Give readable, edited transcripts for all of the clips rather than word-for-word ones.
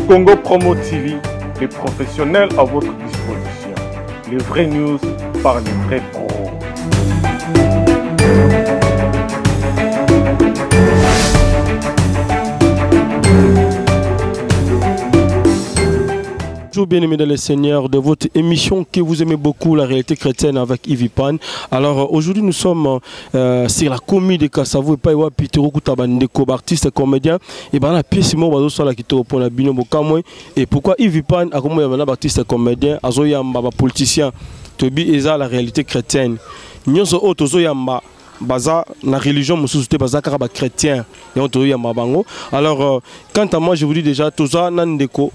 Congo Promo TV, les professionnels à votre disposition. Les vraies news par les vrais pros. Bonjour bien-aimés dans le Seigneur de votre émission que vous aimez beaucoup, la réalité chrétienne avec Yves Pan. Alors aujourd'hui nous sommes sur la commune de Kasavu et Païwa Pitero Koutabandeko, artiste et comédien. Et ben la pièce mo bazo sala kitoko pona bino bokamwe. Et pourquoi Yves Pan a comme ya artiste et comédien, azo yamba ba politicien. Tobi eza la réalité chrétienne. Nyonso oyo tozo yamba baza na religion mosusu te, baza kaka ba chrétien. Yango tozo yamba bango. Alors quant à moi je vous dis déjà toza na ndeko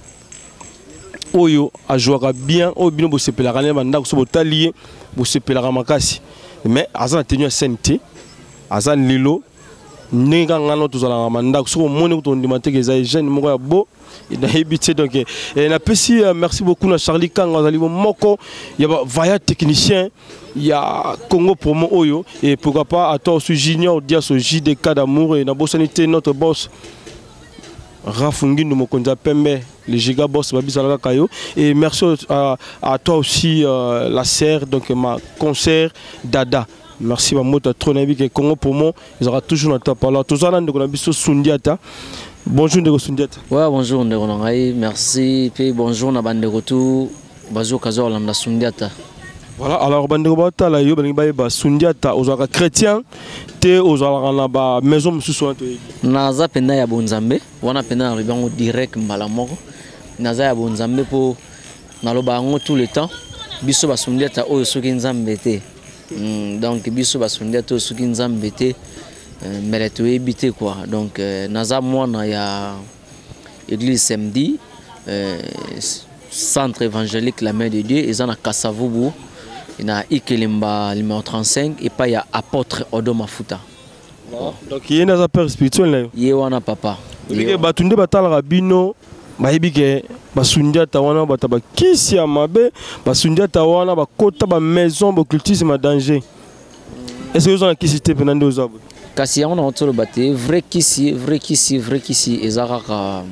oyo ajouaka bien, oyo bino bosepelaka na bandako so botali ye, bosepelaka makasi. Mais aza na tenue ya scène te, aza lelo ndenge kaka nga na tozalaka bandako soki omoni kutu ondima te ke eza jeune moko ya beau, nayebi te. Donc, napesi merci beaucoup na Charlie Kanga, azali moko ya ba vaillant technicien ya Congo Promo oyo, et pourquoi pas à toi aussi Junior Dias au JDK d'amour, et nabosani te notre boss Rafungindu Mokonzi ya Pembe, le giga boss Babizalaka Kayo, et merci à toi aussi la sœur, donc ma concert Dada. Merci Mamoto trop nabi que Congo Promo, ils aura toujours notre parole. Tout ça ndeko na biso Sundiata. Bonjour ndeko Sundiata. Ouais, bonjour ndeko na ngai, merci puis bonjour na bandeko tout bazo kazo landa Sundiata. Voilà, alors bandeko batala yo balingi bayeba Sundiata ozalaka chrétien te ozalaka na ba maison mosusu wana toyebi. Naza penda ya bonzambe, wana penda na lobi yango direct mbala moko. Naza ya bonzambe po naloba yango tout le temps. Biso ba Sundiata oyo soki nzambe te. Donc biso ba Sundiata oyo soki nzambe te, mbele toyebi te quoi. Donc naza mwana ya église samedi, centre évangélique la main de Dieu, eza na Kasavubu na Ikelemba numéro 35 et pas ya apôtre Odo Mafuta. Bon. Donc il y a un père spirituel là. Ye wana papa. Ye bato nde batalaka bino bayebi ke basundiata wana bato ba kisi ya mabe, basundiata wana bakota ba maison occultisme à danger. Est-ce que vous avez kisi te pena nde oza boye? Kasi yango na otoloba te, vrai kisi, vrai kisi, vrai kisi eza kaka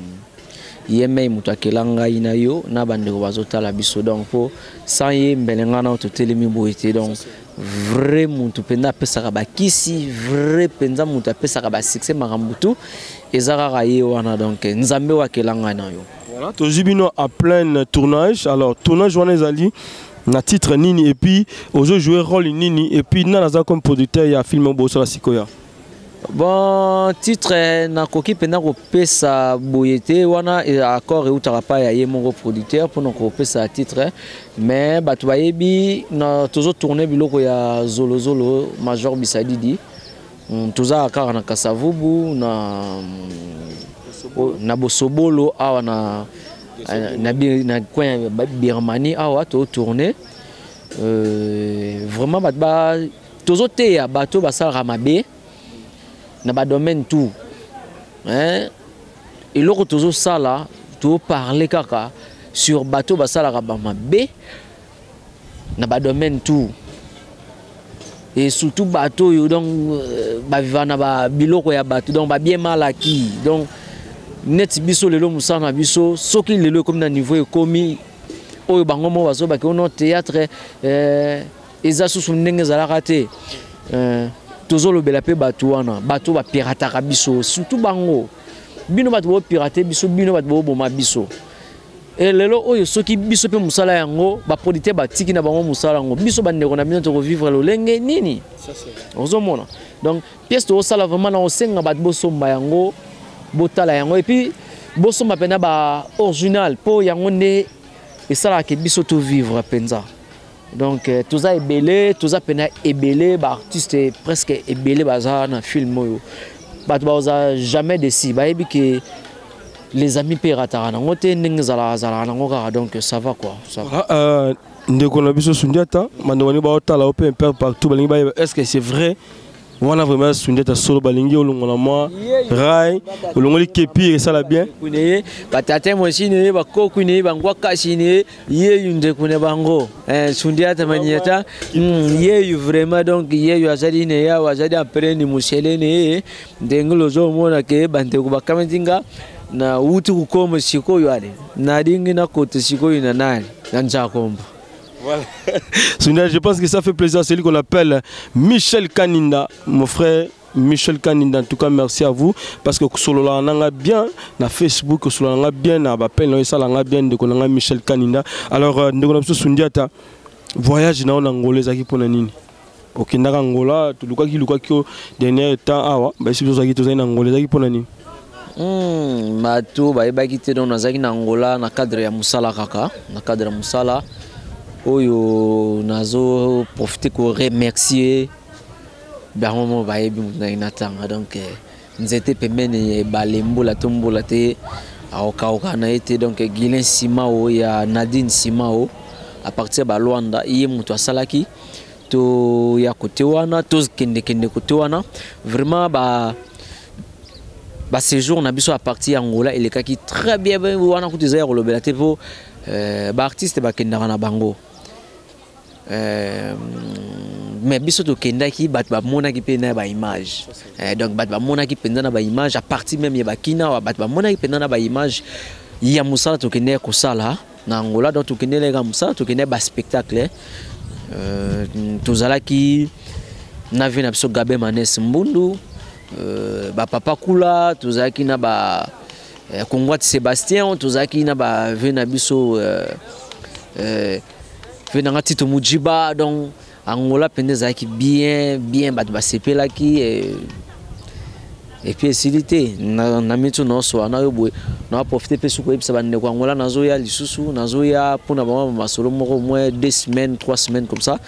ye mei moto akela ngai na yo na bandeko bazotala biso. Donc po sans ye mbele ngai na totelemi boye te. Donc vrai moto mpenza apesaka bakisi, vrai mpenza moto apesaka ba succès makambo tout eza kaka ye wana. Donc nzambe oyo akela ngai na yo. Voilà, tozwi bino en plein tournage. Alors tournage wana ezali na titre nini et puis ozo jouer rôle nini et puis nana aza comme producteur ya film bosala sikoya. Bon, titre nakoki mpenza kopesa boye te wana accord eutaka pa ya ye moko producteur mpona kopesa titre, mais bato bayebi na tozo tourner biloko ya zolozolo Major Bisadidi. Toza kaka na Kasavubu na Bosobolo awa na coin ya Birmanie awa to tourner. Vraiment bato ba tozoteya bato basalaka mabe na ba domaine tout. Hein? Eloko tozosala, toparler kaka sur bato basalaka ba mabe na ba domaine tout. Et surtout bato yo donc ba vivant na ba biloko ya bato donc ba bien mal acquis. Donc net biso lelo musala na biso soki lelo comme na niveau ekomi oyo bango mo bazo ba ke ono théâtre eza susu ndenge ezalaka te. Tozolobela pe bato wana, bato ba pirataka biso, surtout bango. Bino bato bo pirater biso, bino bato bo boma biso. Et lelo oyo soki biso pe musala yango, ba producteur ba tiki na bango musala yango, biso ba ndeko na bino toko vivre lolenge nini? Ça, c'est vrai. Ozomona. Donc pièce to sala vraiment na osenga bato bosomba yango, botala yango et puis bosomba pena ba original po yango nde esalaka ke biso to vivre penza. Donc toza ebele, toza pena ebele, ba artiste presque ebele baza na film oyo. Bato baza jamais déçu, bayebi ke les amis pe rataka nango te ndenge zala zala nango kaka, donc ça va quoi, ça va. Voilà, ndeko na biso Sundiata, bandeko ni baotala ope un peu partout, balingi bayeba, est-ce que c'est vrai? Wana vraiment Sundiata solo balingi olongola mwa rai, olongoli kepi et ça la bien. Kune batata moshine ba kokune ba ngwakashi ne yeyu ndekune bango. Sundiata maniata, yeyu vraiment donc yeyu azali ne ya azali après ni mushele ne ndenge lozo mona ke bande ko bakamendinga. Nauti kokoma sikoyo ale nalingi nakota sikoyo na nani na Nzakomba. Voilà. Sundiata, je pense que ça fait plaisir à celui qu'on appelle Michel Kaninda, mon frère Michel Kaninda. En tout cas, merci à vous parce que solo nanga bien na Facebook, solo nanga bien na ba appel na sala nanga bien de nanga Michel Kaninda. Alors ndeko na biso Sundiata, voyage na on Angola ezaki pona nini? Okendaka Angola, tolukaki lukaki yo dernier temps awa, ba esi tozalaki tozali na Angola ezaki pona nini? Bato bayebaki te, donc nazalaki na Angola na cadre ya mosala kaka, na cadre ya mosala oyo nazo profiter ko remercier bango mo bayebi moto ngai natanga. Donc nzete pembeni ya ebale, mbula to mbula te, akokauka na ye te. Donc Guilin Simao ya Nadine Simao à partir ya Balwanda, ye moto asalaki to ya kote wana, tokendekende kote wana. Vraiment ba séjour na biso à partir ya Angola elekaki très bien. Wana kutu eza ya kolobela te, mpo baartiste bakendaka na bango, mais biso tokendaki, bato bamonaki mpe na baimage. Donc bato bamonaki mpenza na baimage à partir même ya bakina, bato bamonaki mpenza na baimage ya mosala tokendaki kosala na Angola. Donc tokendaki mosala, tokendaki baspectacle. Tozalaki na vie na biso Gabe Manes Mbundu, bapapa kula, tozalaki na ba Kongwati Sébastien, tozalaki na bavie na biso, vie nanga Tito Mujiba. Donc Angola mpenza ezalaki bien bien, bato basepelaki. Et puis esili te na miti nyonso wana oyo boye, naprofite mpe soki koyebisa bandeko Angola, nazoya lisusu, nazoya mpona bango masolo moko, au moins 2 semaines, 3 semaines comme ça.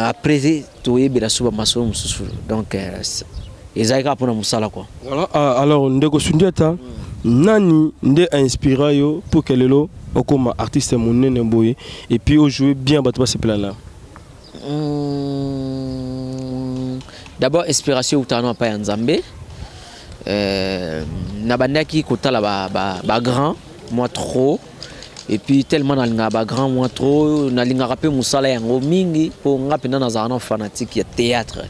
Après toyebela so bamasolo mosusu. Donc ezalaki kaka mpona mosala quoi. Voilà. Ah, alors ndeko Sundiata, nani nde ainspira yo pour que lelo okoma artiste monene boye et puis ojouer bien, bato basepela na? D'abord inspiration eutaka na epai ya Nzambe. Nabandaki kotala ba grand ba moi trop, et puis tellement nalingaka bagrand moi trop, nalingaka mpe mosala yango mingi, mpo nga mpenza nazalaka na fanatique ya théâtre,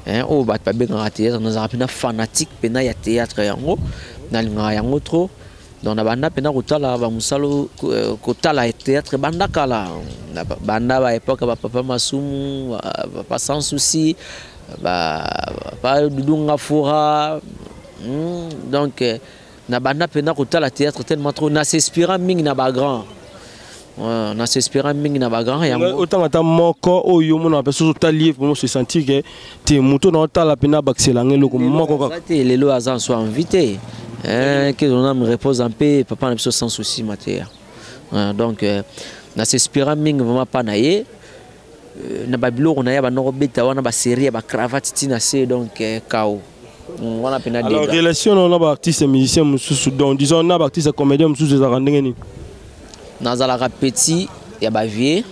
hein, oyo bato babengaka théâtre. Nazalaka mpenza fanatique mpenza ya théâtre yango, nalingaka yango trop. Donc nabanda mpenza kotala bamosala, kotala théâtre banda kala, banda baépoque ya bapapa Masumu, papa Sans Souci, papa Dudunga Fura. Donc nabanda mpenza kotala théâtre tellement trop, nas'inspira mingi na bagrand, nas'inspira mingi na bagrand yango. Otanga ata moko oyo omona mpe soki otali ye, vraiment se sentir ke te moto na otala mpena abakiselanga eloko moko kaka. Te, lelo aza so envie te, que son âme repose en paix, papa na biso Sans Souci Mateya. Donc nas'inspira mingi vraiment pa na ye, na babiloko na ye banda kobeta wana, basérie ya bacravate ntina se, donc kao wana mpena. Alors relation na baartiste musicien mosusu, donc disons na baartiste comédien mosusu, ezalaka ndenge nini? Nazalaka petit ya bavieux,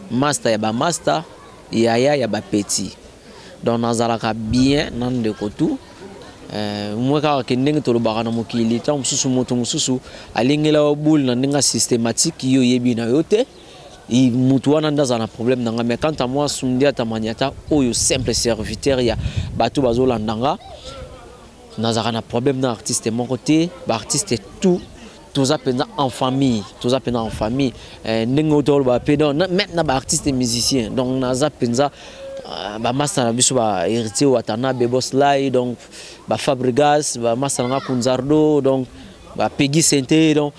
master ya bamaster, yaya ya bapetit. Donc nazalaka bien na ndeko tu. Mwe kaka ke ndenge tolobaka na mokili, ntango mosusu moto mosusu alengela yo boule na ndenge systématique, yo oyebi na yo te, mutu wana nde azala na problème na nga. Mais quant à moi, Sundiata Maniata oyo, simple serviteur ya bato bazolanda nga, nazalaka na problème na artiste moko te. Baartiste tout toza mpenza en famille, toza mpenza en famille. Ndenge oyo toloba mpe, donc même na baartiste musicien, donc naza mpenza bamasta na biso, bahéritier Watanabe, Boslai, donc bafabrigas, bamasta nanga Kunzardo, donc bapegi Sente. Donc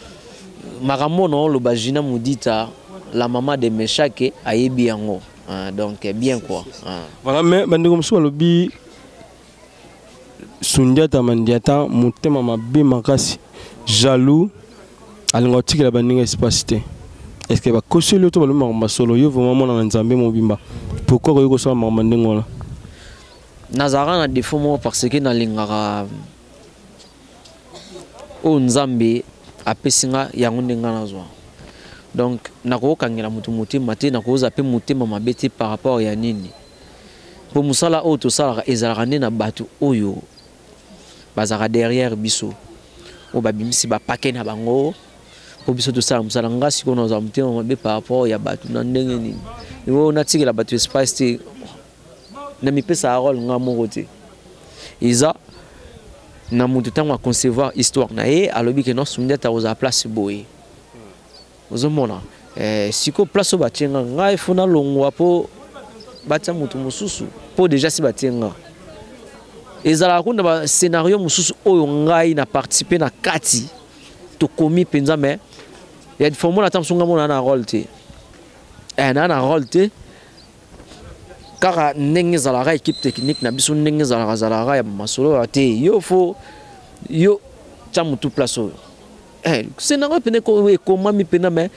makambo na oloba, Gina Mudita, la maman de Meshake, ayebi yango. Donc bien quoi. Voilà, mais bandeko mosusu balobi Sundiata Mandiata motema mabe makasi, jaloux, alinga kotikela baninga espace te. Est ce que bakoseli yo to balobi makambo masolo? Yo vraiment mwana na Nzambe mobimba, pourquoi koyi kosala makambo ndenge wana? Nazalaka na défaut moko parce que nalingaka oyo Nzambe apesi nga yango ndenge nga nazwa. Donc nakokangela moto motema te, nakozwa mpe motema mabe te par rapport ya nini, mpo mosala oyo tosalaka ezalaka nde na bato oyo bazalaka derrière biso, oyo babimisi bapake na bango mpo biso tosala mosala. Nga sikoyo nazwa motema mabe par rapport ya bato na ndenge nini? Oyo natikela bato espace te, na mipesaka role nga moko te. Eza Na moto ntango aconcevoir histoire na ye, alobi ke non, Sundiata akozala place boye. Ozomona, sikoyo place oyo batie nga, ngai fo nalongwa mpo batia moto mosusu, mpo déjà si batie nga. Ezalaka kuna bascénario mosusu oyo ngai na participe na kati, tokomi mpenza, mais ya fomona ata mosusu nga mona na rôle te, naa na rôle te. Kaka ndenge ezalaka, équipe technique na biso, ndenge ezalaka, ezalaka ya masolo ya te, yo fo yo tia motu place oyo. Scénario pene ekomami mpena, mais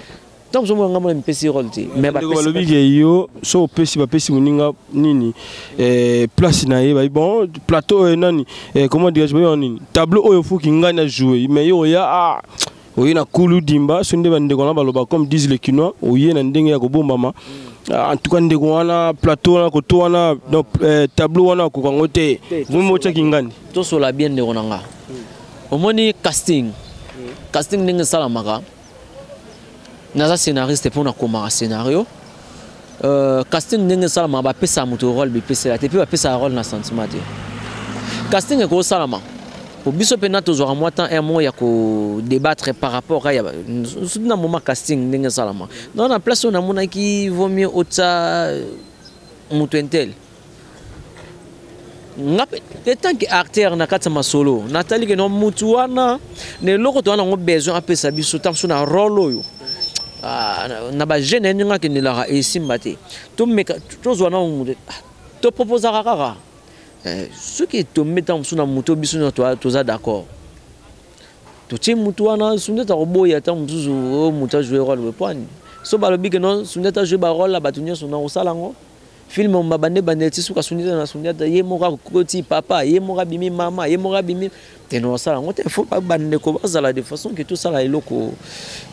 ntango ozomona nga mona mipesi rôle te, mais balobi ke yo so opesi, bapesi moninga nini, place na ye. Bon, plateau oyo nani, comment dirais-je, bayo nini, tableau oyo fuki ngai na jouer, mais yo oya, ah, oye na kulu dimba so nde bandeko na baloba, comme disent les Kinois, oye na ndenge ya kobombama. En tout cas, ndeko wana, plateau wana, koto wana, donc tableau wana akoka yango te, vomi otiaki ngani. Tosola bien, ndeko na nga. Omoni casting, casting ndenge esalamaka, naza scénariste mpo nakomaka scénario. Casting ndenge esalamaka, bapesaka moto rôle bipesela te, mpe bapesaka rôle na sentiment te. Casting ekosalama po biso mpena tozwaka mwa temps un mot ya kodébattre par rapport ya surtout na moment casting ndenge esalama. Donc na place oyo namonaki vaut mieux otya moto un tel. Nga mpe tant que acteur na kati ya masolo, natali ke no mutu wana na eloko toza nango besoin apesa biso ntango so na rôle oyo. Ah, na bajeune ye ndenge akendelaka esimba te, tomeka tozwa nano mutu, toproposaka kaka. Soki etombe ntango mosusu na motu, biso nyonso toza d'accord, totie mutu wana. Sundiata koboya ntango mosusu oyo motu ajoue rôle wepwani, so balobi ke non, Sundiata ajoue barôle ya bato nyonso na kosala yango film babande bandele ti suka. Sundiata na Sundiata, ye moko akoti papa, ye moko abimi mama, ye moko abimi te, na kosala yango te. Faut bandeko bazala de façon ke tosala eloko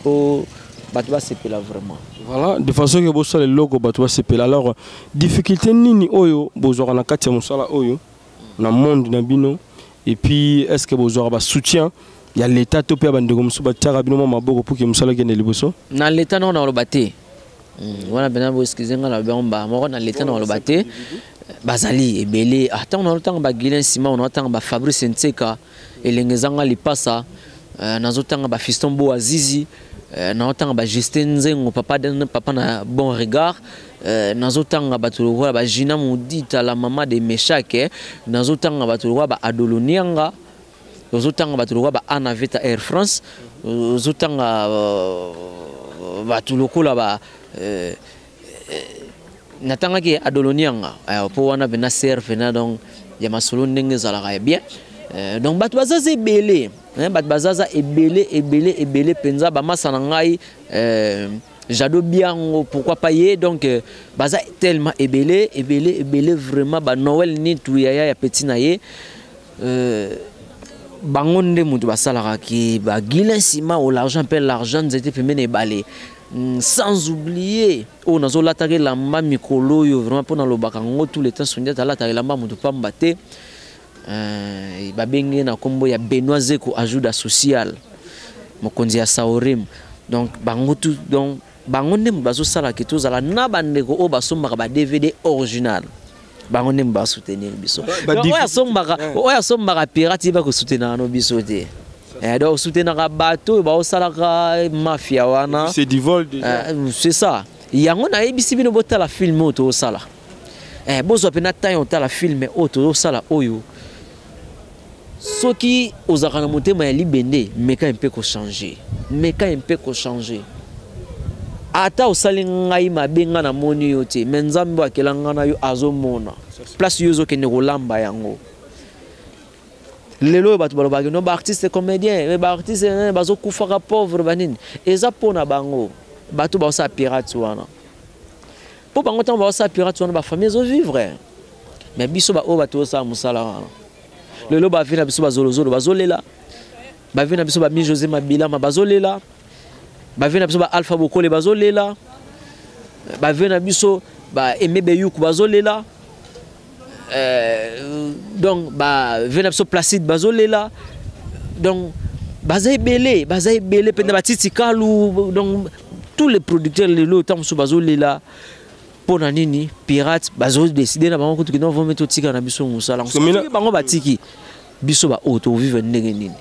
po bato basepela vraiment. Voilà, de façon ke bosala eloko bato basepela. Alors, difficulté nini oyo bozwaka na kati ya mosala oyo na monde na bino? Et puis, est ce que bozwaka basoutien ya l'état to mpe ya bandeko mosusu batiaka bino mwa maboko pour ke mosala ekende liboso? Na l'état noko na koloba te. Wana mpena boexcuse nga, na bango mbala moko. Na l'état na koloba te, bazali ebele. Ntango nazotanga bagilin nsima, nazotanga bafabrice Ntseka, elenge ezanga lipasa, nazotanga bafiston bo azizi, nazotanga bajustin Nzengo, papa, papa na bon regard, nazotanga bato lokola bagina Modita, la mama de Meshake, nazotanga bato lokola baadolonianga, ozotanga bato lokola ba Ana Veta Air France, ozotanga bato lokola ba natangaki Adolonianga mpo wana mpena ser mpena. Donc ya masolo ndenge ezalaka ya bien. Donc bato bazaza ebele, bato bazaza ebele, ebele, ebele mpenza. Bamasa na ngai, Jado Biango, pourquoi pas ye. Donc baza tellement ebele, ebele, ebele vraiment. Ba Noël Nitu, yaya ya petit na ye, bango nde moto basalaka ke bagila nsima o l'argent mpe l'argent nzete pembeni ebale. Sans oublier oyo nazolataka elamba mikolo oyo vraiment, mpo nalobaka yango tout le temps, Sundiata alataka elamba moto pamba te. Babengi na nkombo ya Benoit Zeko, ajuda social, mokonzi ya Saorim. Donc bango tout, donc bango nde moto bazosalaka tozala na bandeko oyo basombaka ba DVD original, bango nde basoutenir biso. Oyo asombaka pirate, ye bakosoutenaka no biso te. Donc osoutenaka bato oyo baosalaka mafia wana. C'est du vol déjà. C'est ça. Yango nayebisi bino, botala film oyo tozosala, bozwa mpena temps ya otala film oyo tozosala oyo. Soki ozalaka na motema ya libende, meka mpe kochange, meka mpe kochange. Ata osali ngai mabe, ngai namoni yo te, me Nzambe oyo akela ngai na yo azomona place yo ozokende kolamba yango. Lelo oyo bato balobaki no baartiste comédien, baartiste bazokufaka pauvre, banini, eza mpo na bango bato baosala pirate wana, mpo bango ntango baosala pirate wana, bafamille ezovivre. Mais biso baoyo bato osala mosala wana lelo, bavi na biso bazolozolo bazolela, bavi na biso bami José Mabilama bazolela, bavi na biso ba Alpha Bokole bazolela, bavi na biso ba Aimé Beyuku bazolela, donc bavi na biso Placide bazolela. Donc baza ebele, baza ebele mpenza, batiti kalu. Donc tous les producteurs lelo ntango mosusu bazolela mpo na nini? Pirate bazodécider na bango kutu kino vomi totika na biso mosala. Soki bango batiki, Biso baoyo tovivre ndenge nini?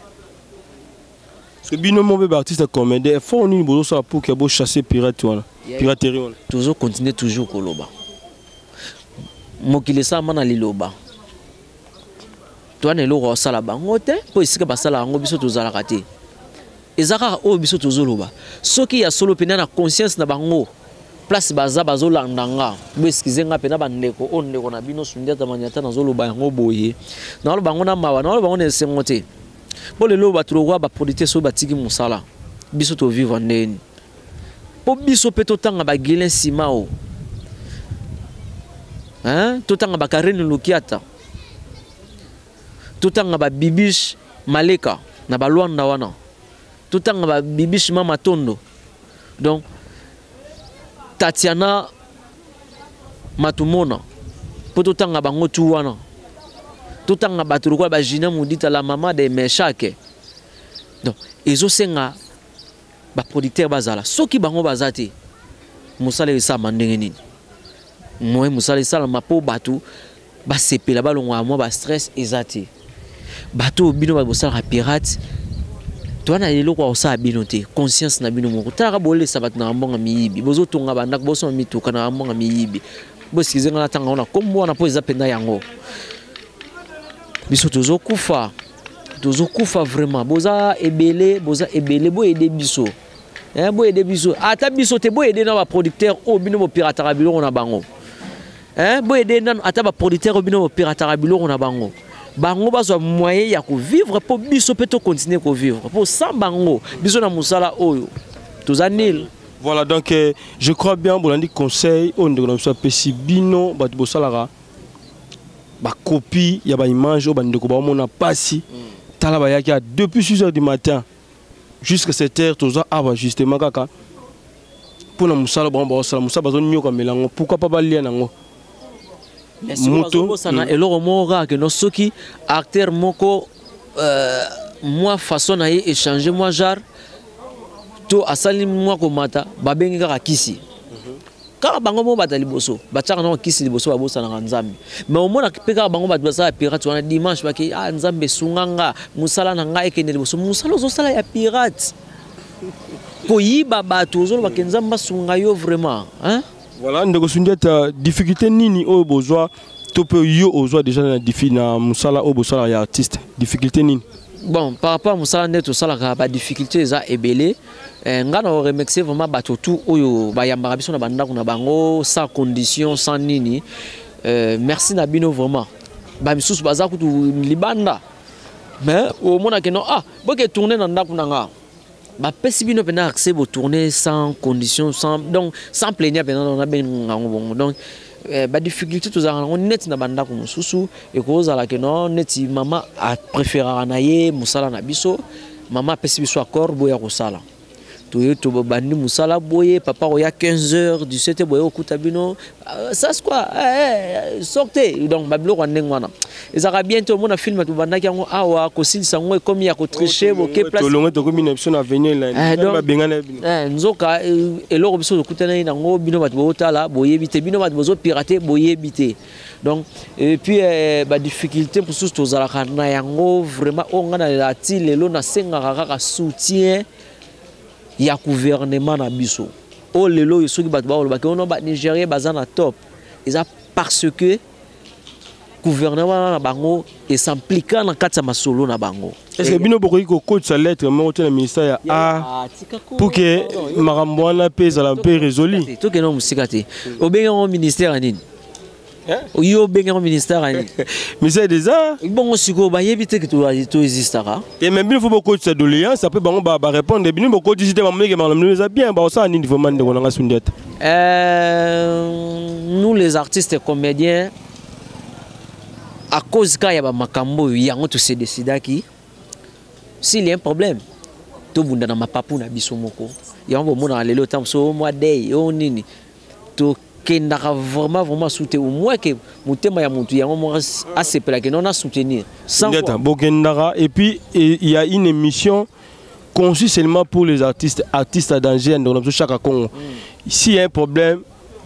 Parce que bino mo mpe baartiste comédien, effort nini bozosala pour ke bochasse pirate wana, piraterie wana? Tozocontinue toujours koloba. Mokili esalama na liloba. Towana eloko osala bango te, mpo esika basala yango biso tozalaka te. Eza kaka oyo biso tozoloba. Soki ya solo mpenza na conscience na bango, place baza bazolanda nga, boexcuse nga mpena bandeko oyo, ndeko na bino Sundiata Maniata, nazoloba yango boye, naoloba yango na mawa, naoloba yango na esengo te. Mpo lelo bato lokwa baproducteur soki batiki mosala, biso tovivre ndeni? Mpo biso mpe totanga bagilin Simao, hein? Totanga bakarine Lukiata, totanga babibiche Maleka na balwanda wana, totanga babibiche Mama Tondo, donc Tatiana Matumona, mpo totanga bango tu wana, totanga bato lokola bagina Mudita, la mama de Meshake. Donc ezosenga baproducteur bazala. Soki bango baza te, mosala esalama ndenge nini? Moye mosala esalama mpo bato basepela, balongwaka mwa bastress eza te. Bato oyo bino bosalaka pirate, towana eloko ya kosala bino te. Conscience na bino moko, talaka bolesa bato na bambongo miyibi, bozotonga bandako, bosoma mituka na bambongo miyibi. Boexcuse nga na ntanga wana kombo wana, mpo eza mpenza yango. Biso tozokufa, tozokufa vraiment. Boza ebele, boza ebele, boyede biso. Eh, boyede biso, ata biso te, boyede na baproducteur oyo bino bopirataka biloko na bango. Eh, boyede nano ata baproducteur oyo bino bopirataka biloko na bango, bango bazwa moyen ya kovivre, mpo biso mpe tocontinue kovivre, mpo sans bango biso na mosala oyo toza nil. Voilà, donc je crois bien bolandi conseil oyo ndeko na biso apesi bino bato bosalaka bacopie ya baimage oyo bandeko baomona pasi. Tala, bayaki ya depuis 6 heures du matin jusqu'à 7 heures, toza awa justement kaka mpona mosala bango baosala, mosala bazonyokamela yango. Pourquoi pas balia nango? Moto bosana eloko moko kaka keno soki acteur moko mwa façon na ye échange, mwa genre to asali mwa komata, babengi kaka kisi. Kaka bango moko bato ya liboso batiaka nango kisi liboso, babosanaka Nzambe. Mais omona mpe kaka bango bato basala pirate wana, dimanche bake: "Ah, Nzambe, esunga nga, mosala na ngai ekende liboso." Mosala ozosala ya pirate, koyiba bato, ozolobake Nzambe asunga yo vraiment, hein? Voilà, ndeko Sundiata, difficulté nini oyo bozwa to mpe yo ozwa déjà na difi na mosala oyo bosalaka ya artiste? Difficulté nini? Bon, par rapport à mosala nde tosalaka, badifficulté eza ebele. Nga na remercier vraiment bato tout oyo bayambaka biso na bandako na bango sans condition, sans nini. Merci na bino vraiment. Bamisusu baza kutu libanda, mais omonake no, ah, boke tourne na ndako na nga, bapesi bino mpenza accès, botourne sans condition, sans, donc sans plaignant mpenza, nabenga yango bongo. Donc badifficulté tozalaka nango neti na bandako mosusu, ekozala ke no neti mama apréféraka na ye mosala na biso, mama apesi biso accord, boya kosala, toye, tobandi mosala boye, papa koya 15 heures, 17 boye, okuta bino, ça c'est quoi? Sortez. Donc babiloko ya ndenge wana ezalaka bien te. Omona film tobandaki yango awa, kosilisa yango ekomi ya kotriche, boke place. Tolongwe, tokomi na biso na avenir. Babengana bino. Nzoka eloko biso tokutanaki nango, bino bato bozotala boyebi te, bino bato bozopirate boyebi te. Donc et puis badifficulté mosusu tozalaka na yango vraiment, oyo ngai nalela ti lelo, nasengaka kaka soutien ya gouvernement na biso. Oyo lelo oyo soki bato bakolobaki ono banigérien baza na top, eza parce que gouvernement wana na bango es'impliqua na kati ya masolo na bango. Est ce que bino bokoki kokotisa lettre moko te na ministère ya art pour que makambo wana mpe ezala mpe résolu? Tokende mosika te. Obengi yango ministère ya nini? Yo obengi yango ministère ya nini? Ministère des arts. Bongo sikoyo bayebi te ke toexistaka? Te, mais bino faut bokotisa doléance, après bango barépondre. Bino bokotisi te, bamoneke makambo bino eza bien, bakosala nini vraiment, ndeko nanga Sundiata? Nous les artistes et comédiens, à cause kaka ya bamakambo oyo, yango tose décidaki, s'il y a un problème, tobunda na mapapu na biso moko. Yango bomonaka lelo ntango mosusu mwa dei oyo nini, tokendaka vraiment vraiment su te, au moins ke motema ya motu yango moko asepelaki non na soutenir. Sans bokendaka. Et puis il y a une émission conçue seulement pour les artistes, artistes à danger, ndeko na biso Chaka Congo. S'il y a un problème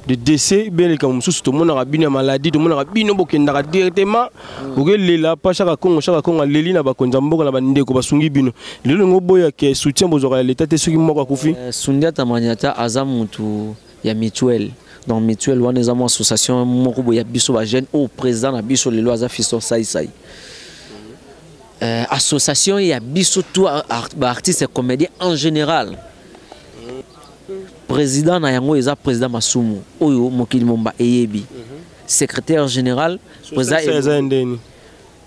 De décès bien likambo mosusu, tomonaka bino ya maladie, tomonaka bino bokendaka directement, bokelela pa Chaka Congo. Chaka Congo aleli na bakonzi ya mboka na bandeko basungi bino. Lelo ngo boyake soutien bozwaka ya leta te soki moko akufi. Sundiata Maniata aza mutu ya mutuelle. Donc mutuelle wana eza mwa association moko boye ya biso bajeune oyo président na biso lelo aza Fiston Saisai. Association ya biso tout baartiste comédien en général, président na yango eza président Masumu oyo mokili momba eyebi, secrétaire général président. Eza ndeni?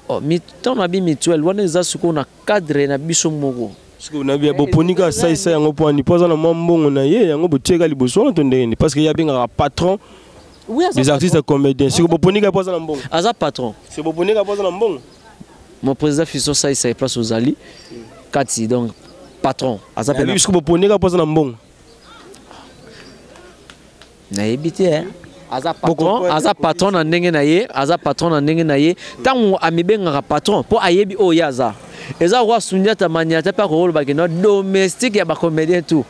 Oh, ntango na bi mutuelle wana eza sikoyo na cadre na biso moko. Sikoyo na bia boponi kaka Saisa yango mpo ani? Mpo aza na mwa mbongo na ye, yango botieka liboso wana to ndenge? Parce que ye abengaka patron Oui, aza des artistes comédiens. Sikoyo boponi kaka mpo aza na mbongo? Aza patron. Sikoyo boponi kaka mpo aza na mbongo? Mon président Fiston Saisa, place ozali kati, donc patron aza pena. Sikoyo boponi kaka mpo aza na mbongo? Nayebi te, eh. Aza patron, aza patron na ndenge na ye, aza patron na ndenge na ye. Ntango amibengaka patron, mpo ayebi oyo ye aza, eza roi Sundiata Maniata mpe akokolobaki no domestique ya bacomédien tout.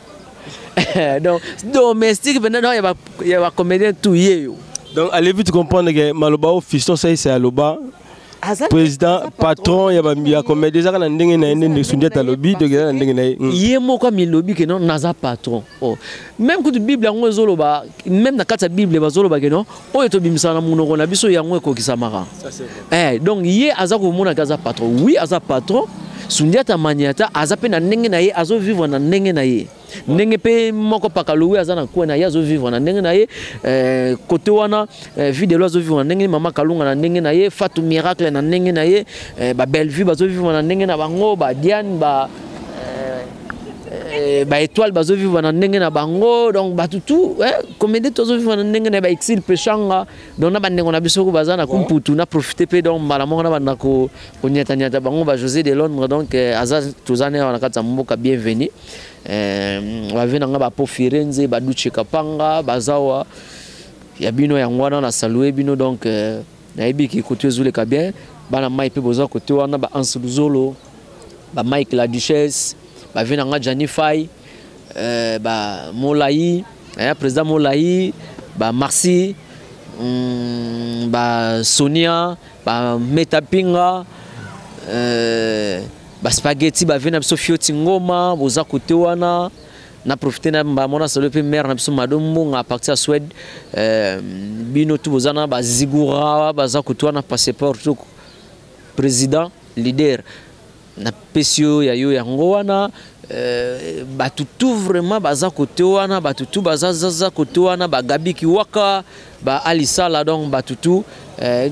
Donc domestique mpenza, donc ya bacomédien tout ye yo. Donc allez vite comprendre que maloba oyo Fiston Saisa aloba, président patron ya ya comédie, ezaka na ndenge na ye nde Sundiata alobi. Donc eza na ndenge na ye. Ye moko amilobi ke non, naza patron. Oh. Même kutu Bible yango ezoloba, même na kati ya Bible bazoloba ke non, oyo tobimisaka na monoko na biso, yango ekokisamaka. Donc ye aza komonaka aza patron. Oui, aza patron. Sundiata Maniata aza mpe na ndenge na ye, azovivre na ndenge na ye, ndenge mpe moko Pakaluwi aza na kwe na ye, azovivre na ndenge na ye. Kote wana Videlo azovivre na ndenge, Mama Kalunga na ndenge na ye, Fatu Miracle na ndenge na ye, Babellevue bazovivre na ndenge na bango, Badiane, ba baétoile bazovivre na ndenge na bango. Donc bato tout comédie tozovivre na ndenge na ye, baexil peshanga. Donc na bandeko na biso ko baza na kumputu, na profite mpe donc mbala moko na banda koniataniata bango, ba José de Londres. Donc aza toza ne awa na kati ya mboka, bienvenu. Bave na nga, bapo Firenze, baduche Kapanga, bazawa ya bino yango wana, na salue bino. Donc nayebi ki koto ezoleka bien, bana mai mpe boza kote wana, ba Anse Luzolo, ba Mike la Duchesse, bave na nga Jani Fai, ba Molai, président Molai, ba Marci, ba Sonia, ba Metapinga, ba Spaghetti, bave na biso Fioti Ngoma, boza kote wana. Na profite na bamona salo mpe mare na biso Mado Mbonga à partir ya Suède. Bino tu boza na bazigura, baza kote wana, passeport tout président leader, napesi yo ya yo yango wana. Bato tout vraiment baza kote wana, bato tout baza zaza kote wana, bagabi Kiwaka, ba Alisala. Donc bato tout,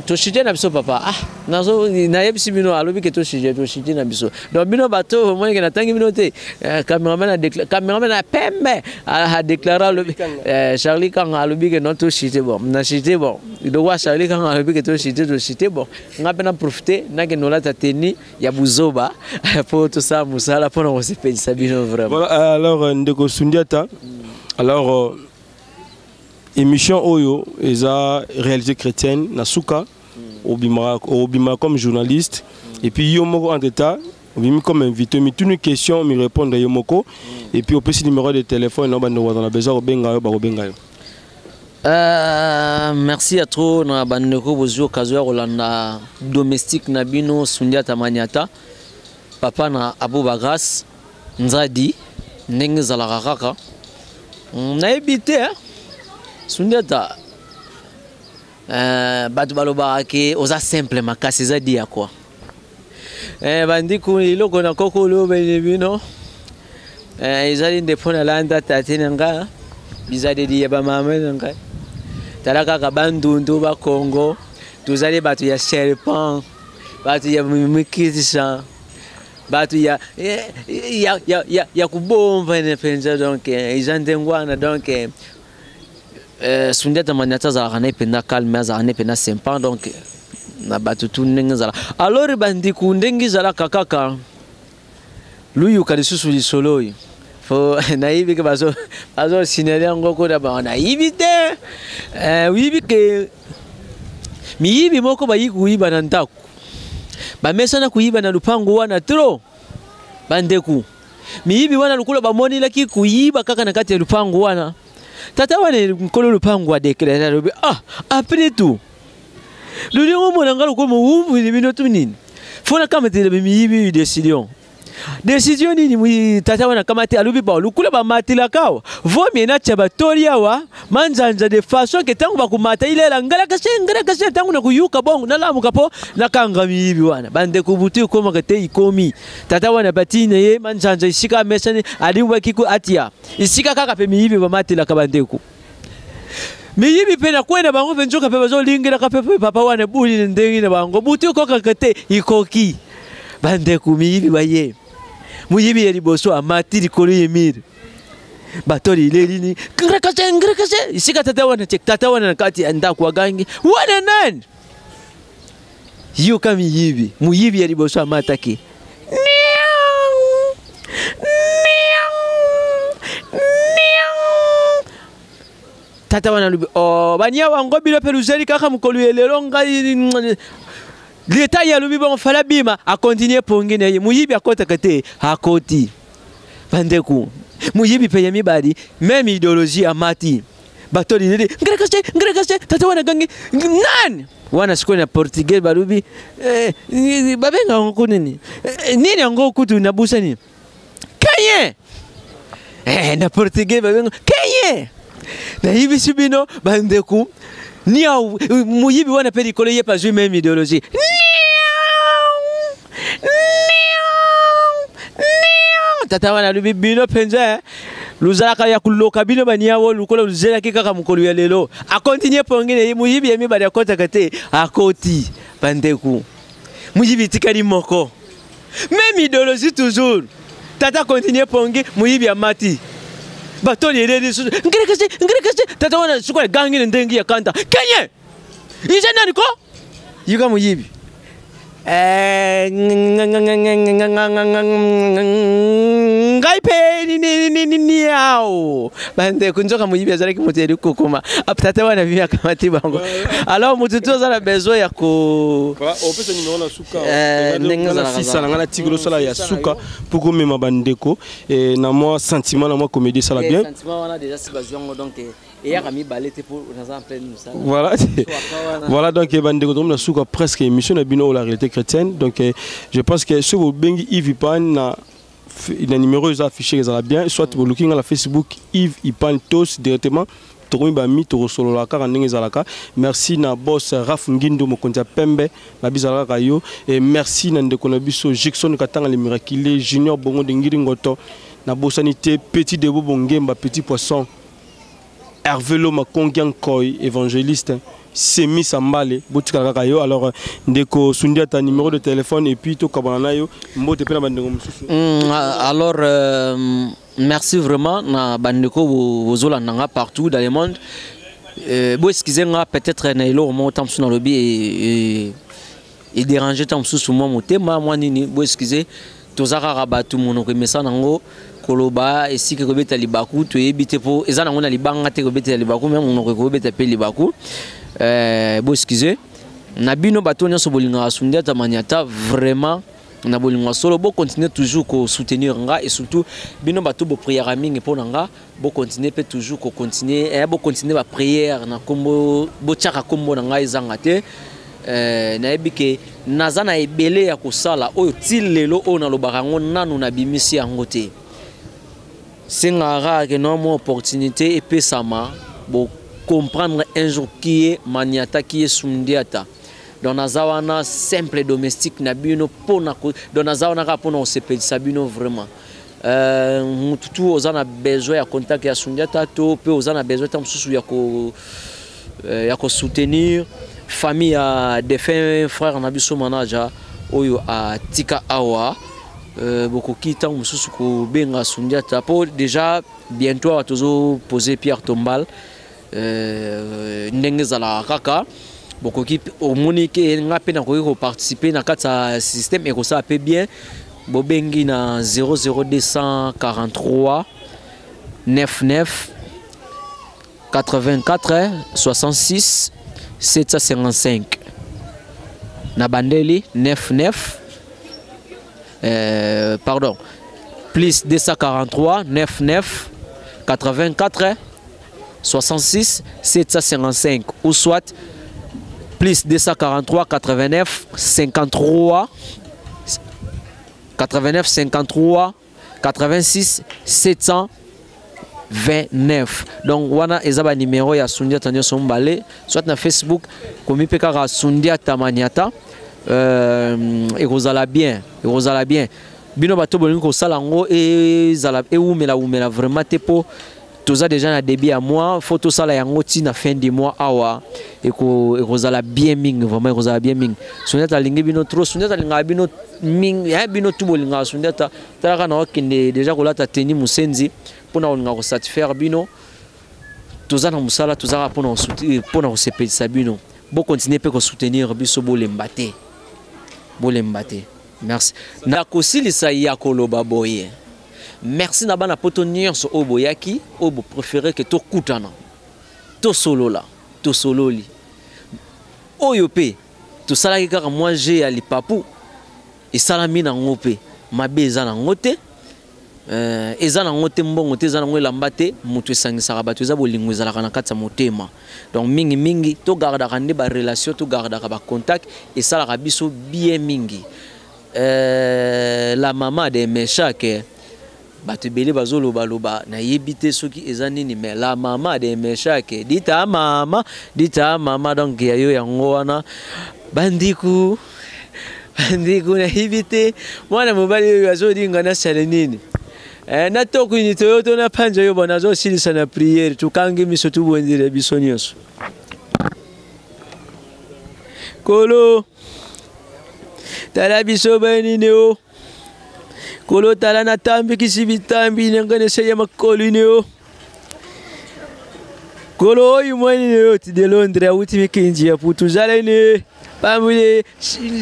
toshite na biso papa. Ah, nazo nayebisi bino, alobi ke toshite, toshite na biso. Donc bino bato omonike natangi bino te. Cameraman a cameraman a pembe a déclaré, alobi Charlie Kanga alobi ke non, toshite. Bon, na shite. Bon, donc Charlie Kanga alobi ke toshite, toshite. Bon, nga mpe na profite nakende olata teni ya buzoba mpo tosala mosala mpona kosepelisa bino vraiment. Voilà, alors ndeko Sundiata, alors émission oyo eza Réalité chrétienne. Na suka, obima comme journaliste et puis yo moko entre temps obimi comme invité, mituni question, mi répondre yo moko, et puis opesi numéro de téléphone na bandeko baza na besoin kobenga yo, bakobenga yo. Merci à trop na bandeko bozwi occasion ya kolanda domestique na bino Sundiata Maniata, papa na Abouba Grâce Nzadi. Ndenge ezalaka kaka, nayebi te, eh? Sundiata, bato balobaka ke oza simple makasi, eza di ya kwa bandiku eloko na kokolo bene bino. Ezali nde mpo nalanda tate na nga, bizaleli ya bamama na ngai. Tala kaka Bandundu, Bakongo, tozali bato ya serpent, bato ya mikitisa, bato ya kobomba mpenza. Donc eza ndenge wana. Donc Sundiata Maniata azalaka na ye mpenza calme, azalaka na ye mpenza sympa. Donc na bato tu ndenge ezala. Alors bandiku, ndenge ezalaka kaka, luyuka lisusu lisolo oyo fo nayebi ke bazosinele yango kuna. Bango nayibi te. Oyebi ke miyibi moko bayi koyiba na ndako, bamesana koyiba na lupango wana trop. Bandeko, miyibi wana lokola bamonelaki koyiba kaka na kati ya lupango wana. Tata wana nkolo lopango adeklare, alobi: "Ah, après tout, lolingo omona nga lokola mowumbu bino tu nini, fo nakamatela bamiyibi décision." Décision nini tata wana akamati? Alobi: "Bon, lukula bamatilaka awa, vomie natya batori awa manzanza de façon ke ntango bakomata ilela ngalakase ngalakase, ntango na koyuka bongo nalamuka mpo nakanga miyibi wana." Bandeko, butu ekomaka te, ikomi, tata wana batina ye manzanza esika amesani, alimbwaki atia esika kaka mpe miyibi bamatelaka. Bandeko, miyibi mpe na kwenda bango mpe nzoka mpe bazolingelaka mpe papa wana buli na ndenge na bango. Butu ekokaka te, ikoki, bandeko, miyibi baye. Moyibi ya liboso amati likolo ye mur, batoli lelini ngrekase ngrekase esika tata wana te. Tata wana na kati ya ndako agangi: "Wana nani?" Yoka miyibi, moyibi ya liboso amataki. Miau, miau, miau. Tata wana alobi: "Oh, bania wango bino mpe luzeli kaka mokolo ya lelo ngai." Leta ye alobi bongo, fala bima, akontinue pongi na ye. Moyibi akɔtaka te, akoti. Bandeko, moyibi mpe ya mibali, même idéologie, amati, batoli leli ngrekase ngrekase. Tata wana gangi: "Nani wana?" Sikoyo na portugais balobi babenga yango ku nini? Nini yango kutu nabusa nini? Kenye na portugais babenga kenye. Nayebisi bino bandeko, nia moyibi wana mpe likolo ye azwi même idéologie. Miau, miau. Tata wana alobi: "Bino mpenza luzalaka ya koloka, bino baniawo lukola luzelaki kaka mokolo ya lelo." Akontinue pongi na ye. Moyibi ya mibale akɔtaka te, akoti. Bandeko, moyibi etikali moko, même idéologie toujours. Tata continue pongi, moyibi amati, batoli eleli lisusu ngerekese ngerekese. Tata wana sikoyo agangi na ndenge ya kanda: "Kenye ize nani ko?" Yika moyibi: "Ngai mpe niao." Bandeko, nzoka moyibi azalaki moto ya likokoma. Tata wana bimi, akamati bango. Alors motu tu aza na besoin ya ko Opesa numéro na suka. Ndenge ezalaka. Sisa na ngai na tikeli osala ya suka mpo komema bandeko na mwa sentiment, na mwa comédie esala bien. Sentiment wana déjà si bazwi yango, donc eyaka mibale te mpo naza en pleine mosala. Voilà, donc bandeko, tokomi na suka presque émission na bino oyo, La Réalité Chrétienne. Donc je pense que soki bobengi Yves Ipan na numéro eza affiché, ezala bien, soit boluki nga na Facebook, Yves Ipan Tos, directement tokomi bami, tokosolola kaka ndenge ezalaka. Merci na boss Raf Ngindo, mokonzi ya pembe na biso, azalaka kaka yo. Et merci na ndeko na biso Jackson Katanga, le miraculé Junior Bongo de Ngiri Ngoto. Nabosani te Petit Debo Bongemba, Petit Poisson, Hervé Loma Kongian Koy, évangéliste Semi Sambale, botikala kaka yo. Alors ndeko Sundiata, numéro de téléphone et puis tokabana na yo, mbote mpe na bandeko mosusu. Alors, merci vraiment na bandeko bozolanda nga partout dans le monde. Bo excuse nga peut-être na eloko moko ntango mosusu nalobi edérange ntango mosusu mwa motema mwa nini, bo excuse. Toza kaka bato, monoko emesa nango koloba, esika ekobeta libaku toyebi te, mpo eza nango na libanga te ekobetela libaku, me monoko ekobeta mpe libaku. Bo excuse na bino bato nyonso bolingaka Sundiata Maniata vraiment na bolingo ya solo. Bocontinue toujours kosoutenir nga et surtout bino bato bopriaka mingi mpo na nga, bocontinue mpe toujours kocontinue, bocontinue baprière na kombo, botiaka kombo na ngai ezanga te. Nayebi ke naza na ebele ya kosala oyo ti lelo oyo nalobaka yango, nanu nabimisi yango te. Sengaka kaka ke no mwa opportunité epesama, bocomprendre un jour qui est Maniata, qui est Sundiata. Donc naza wana simple domestique na bino mpona, donc naza wana kaka mpona kosepelisa bino vraiment. Mutu tu oza na besoin ya contact ya Sundiata to mpe oza na besoin ta mosusu ya kosoutenir famille ya défunt frère na biso manager oyo atika awa, bokoki ntango mosusu kobenga Sundiata mpo déjà bientôt awa tozopose pierre tombale. Ndenge ezalaka kaka, bokoki omoni ke nga mpe nakoki koparticipe na kati ya système, ekosala mpe bien. Bobengi na 00243 99 84 66 755. Na bandeli 99, pardon, plus 243 99 84 66 755 ou soit plus 243 89 53 89 53 86 729. Donc wana eza ba numéro ya Sundiata nyonso mibale, soit na Facebook komi mpe kaka Sundiata Maniata, ekozala bien, ekozala bien. Bino bato bolingi kosala yango ezala ewumela wumela vraiment te, mpo toza déjà na début ya mois, faut tosala yango ti na fin du mois awa, ekozala bien mingi, vraiment ekozala bien mingi. Sundiata alingi bino trop, Sundiata alingaka bino mingi, bino tu bolingaka Sundiata. Talaka na okende déjà kolata teni mosenzi mpona kolinga kosatisfaire bino. Toza na mosala, tozaka mpona kosepelisa bino. Bokontinue mpe kosoutenir biso, bolemba te, bolemba te. Merci. Nakosilisa ya koloba boye: merci na bana poto nyonso oyo boyaki, oyo bopréféré ke tokutana, tosolola, tosololi. Oyo mpe tosalaki kaka mwa jeu ya lipapu, esalami nango mpe mabe eza nango te, eza nango te mbongo te, eza nango elamba te. Moto esangisaka bato eza bolingo, ezalaka na kati ya motema. Donc mingimingi togardaka nde barelation, togardaka bacontact, esalaka biso bien mingi. La mama de Meshak, bato ebele bazolobaloba, nayebi te soki eza nini, mais la mama de Meshak, dita mama, dita mama. Donc ya yo yango wana, bandiku bandiku, nayebi te mwana mobali oyo azodinga nasala nini. Natokini toyo to na panja yo bona, azosilisa na prière. Tukangi miso, tubondela biso nyonso. Kolo, tala biso banini o. Kolo, tala natambikisi bitambi nanga nese ya makolo ine o. Kolo, oyo mwanini oyo ti de Londres awuti mikinji ya putu zala ine pamule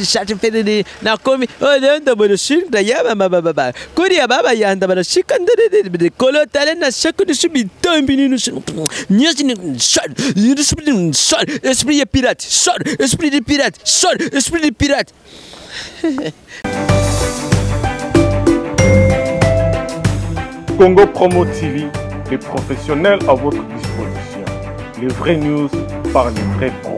shati nakomi oyo bono shinda ya mama baba kuri ya baba yanda bana shikanda de. Kolo, tala na shako de bitambi ninu nyasi ni sort esprit de pirate, sort esprit de pirate, sort esprit de pirate. Congo Promo TV, les professionnels à votre disposition. Les vraies news par les vrais professionnels.